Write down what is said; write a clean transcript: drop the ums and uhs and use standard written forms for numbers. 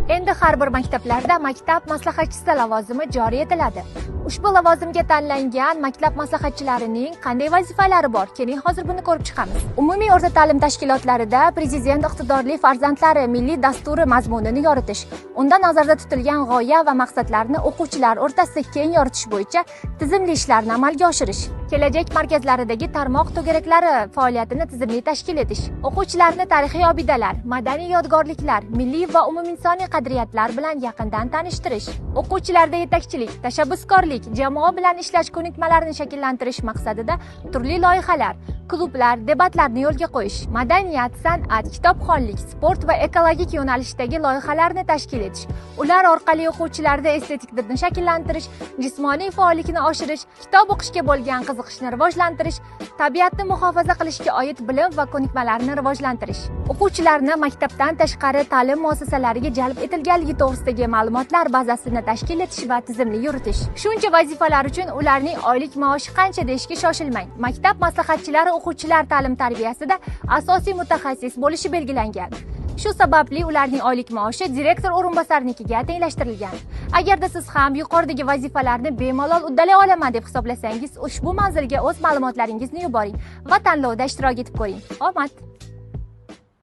Endi har bir maktablarda maktab maslahatchisi lavozimi joriy etiladi. Ushbu lavozimga tanlangan maktab maslahatchilarining qanday vazifalari bor? Keling, hozir buni ko'rib chiqamiz. Umumiy o'rta ta'lim tashkilotlarida Prezident iqtidorli farzandlari milliy dasturi mazmunini yoritish, unda nazarda tutilgan g'oya va maqsadlarni o'quvchilar o'rtasida keng yoritish bo'yicha tizimli ishlarni amalga oshirish, kelajak markazlaridagi tarmoq to'garaklari faoliyatini tizimli tashkil etish, o'quvchilarni tarixiy obidalar, madaniy yodgorliklar, milliy va umuminsoniy qadriyatlar bilan yaqindan tanishtirish, o'quvchilarda yetakchilik, tashabbuskorlik, jamoa bilan ishlash ko'nikmalarini shakllantirish maqsadida turli loyihalar, klublar, debatlarni yo'lga qo'yish, madaniyat, san'at, kitobxonlik, sport va ekologik yo'nalishdagi loyihalarni tashkil etish, ular orqali o'quvchilarda estetik didni shakllantirish, jismoniy faollikni oshirish, kitob o'qishga bo'lgan qiziqishni rivojlantirish, tabiatni muhofaza qilishga oid bilim va ko'nikmalarni rivojlantirish, o'quvchilarni maktabdan tashqari ta'lim muassasalariga jalb etilganligi to'g'risidagi ma'lumotlar bazasini tashkil etish va tizimli yuritish. Shuncha vazifalar uchun ularning oylik maoshi qancha deyishga shoshilmang. Maktab maslahatchilari o'quvchilar ta'lim tarbiyasida asosiy mutaxassis bo'lishi belgilangan. Shu sababli ularning oylik maoshi direktor o'rinbosarinikiga tenglashtirilgan. Agarda siz ham yuqoridagi vazifalarni bemalol uddalay olaman deb hisoblasangiz, ushbu manzilga o'z ma'lumotlaringizni yuboring va tanlovda ishtirok etib ko'ring. Omad!